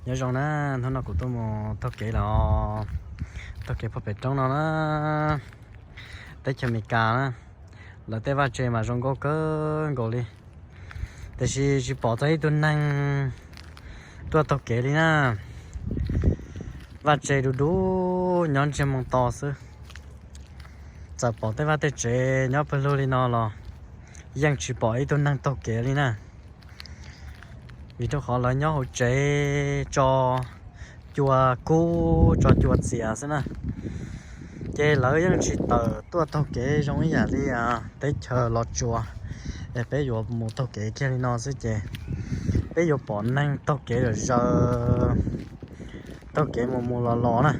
Nyob zoo na, hnub no kuv tuaj mus taug kev los, taug kev puag pem roob no na, teb chaws Amelikas na, lawv tej vaj tse mas zoo nkauj kawg nkaus li, tiam sis tsis pom txog ib tug neeg tuaj taug kev li na. Vaj tse du du nyob ntsiag moo to xwb. Txawm pom tej vaj tej tsev nyob pawg lug li no los yeej tsis pom ib tug neeg taug kev li na. Vim rau qhov lawv nyob hauv tsev tso cua kub tso cua txias xwb na. Ces lawv yeej tsis tawm tuaj taug kev zoo ib yam li teb chaws Los Tsuas es peb yuav mus taug kev kiag li no xwb ces peb yuav pom neeg taug kev zom zaws, taug kev mus mus los los na,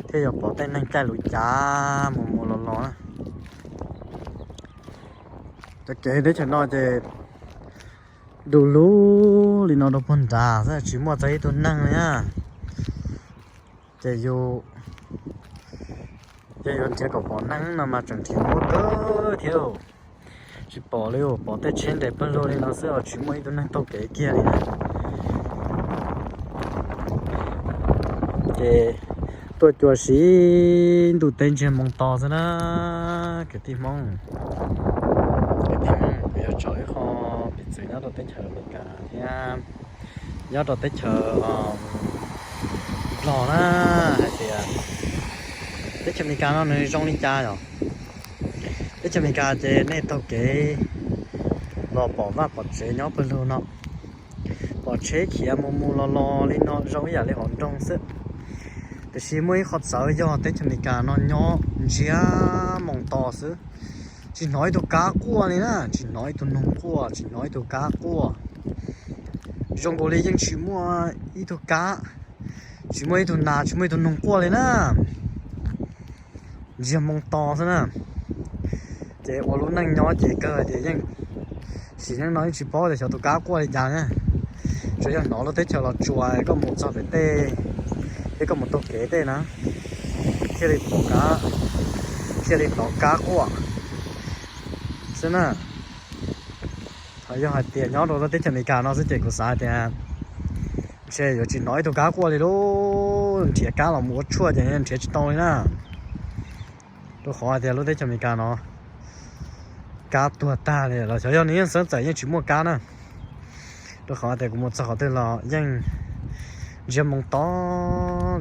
thiab yuav pom tej neeg caij lub cav mus mus los los na. Cov kev teb chaws no ces du lug li no rau puag nrad xwb, tsis muaj txog ib tug neeg li na. Ces yus, ces yus nrhiav kom pom neeg no mas tseem nrhiav muaj kawg thiab. Tsis pom li, pom tej tsheb nres pawg lug li no xwb os, tsis muaj ib tug neeg taug kev kiag li na. Ces tuaj cua si ntuj teb ntsiag moo to xwb na. Kwv tij Hmoob, kwv tij Hmoob, kuv yuav tso ib qho piv txwv nyob rau teb chaws Amelikas thiab nyob rau teb chaws Nplog na, hais tias teb chaws Amelikas no nws zoo li cas yom. Teb chaws Amelikas ces nej taug kev los pom vaj pom tsev nyob pawg lug no, pom tsheb khiav mus mus los los li no zoo ib yam li hauv nroog xwb. Tiam sis muaj ib qho txawv yog teb chaws Amelikas no nyob ntsiag moo to xwb, tsis hnov ib tug kab quaj li na, tsis hnov ib tug noog quaj, tsis hnov ib tug kab quaj. Zoo nkaus li yeej tsis muaj ib tug kab, tsis muaj ib tug nas, tsis muaj ib tug noog quaj li na. Ntsiag moo to xwb na. Ces ua lub neej nyob ces kawg tias yeej, sim neej no yeej tsis paub tias xyov tus kab quaj li cas na. Tsuas yog hnov lub teb chaws Los Tsuas koj mus txog pem tej, thiab koj mus taug kev tej na, thiaj li pom kab, thiaj li hnov kab quaj xwb na. Ho yog hais tias nyob rau lub teb chaws Amelikas no xwb ces kuv xav hais tias ntshe yuav tsis hnov ib tug kab quaj li lauj, nrhiav kab los mus ua tshuaj ces nrhiav tsis tau li na. Rau qhov hais tias lub teb chaws Amelikas no kab tuag tag li los xyov yog nws yeej xeeb txawm yeej tsis muaj kab na. Rau qhov tias kuv mus txog qhov twg los yeej ntsiag moo to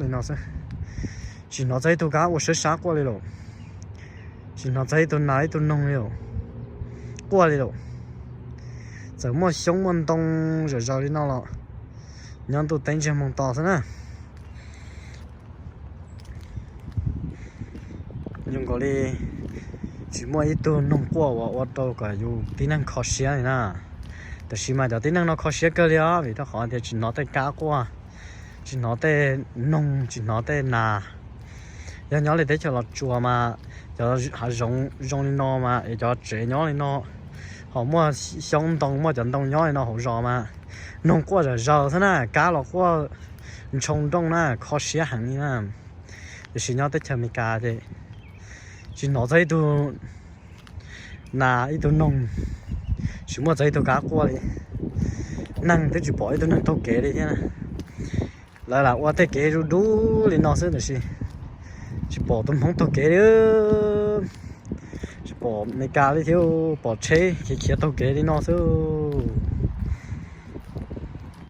li no xwb, tsis hnov txog ib tug kab ua sab sab quaj li lauj, tsis hnov txog ib tug nas ib tug noog li lauj, quaj li lauj. Txawm muaj xyoob muaj ntoo zom zaws li no los nyob ntuj teb ntsiag moo to xwb na. Zoo nkaus li tsis muaj ib tug noog quaj uas ua rau kom yus tib neeg kho siab li na. Tiam sis mas cov tib neeg no kho siab kawg li os, vim rau qhov tias tsis hnov tej kab quaj, tsis hnov tej noog, tsis hnov tej nas. Yog nyob li teb chaws Los Tsuas mas cov hav zoov zoo li no mas es cov tsev nyob li no, ho muaj xyoob ntoo, muaj cov ntoo nyob li no hauv zos mas noog quaj zom zaws xwb na, kab los quaj ntshoo nrooj na, kho siab heev li na. Tiam sis nyob teb chaws Amelikas ces tsis hnov txog ib tug nas ib tug noog, tsis muaj txog ib tug kab quaj li. Neeg twb tsis pom ib tug neeg taug kev li thiab. Lawv lam ua tej kev du du li no xwb tiam sis tsis pom tus Hmoob taug kev li. Tsis pom Amelikas li thiab, pom tsheb khiav khiav taug kev li no xwb.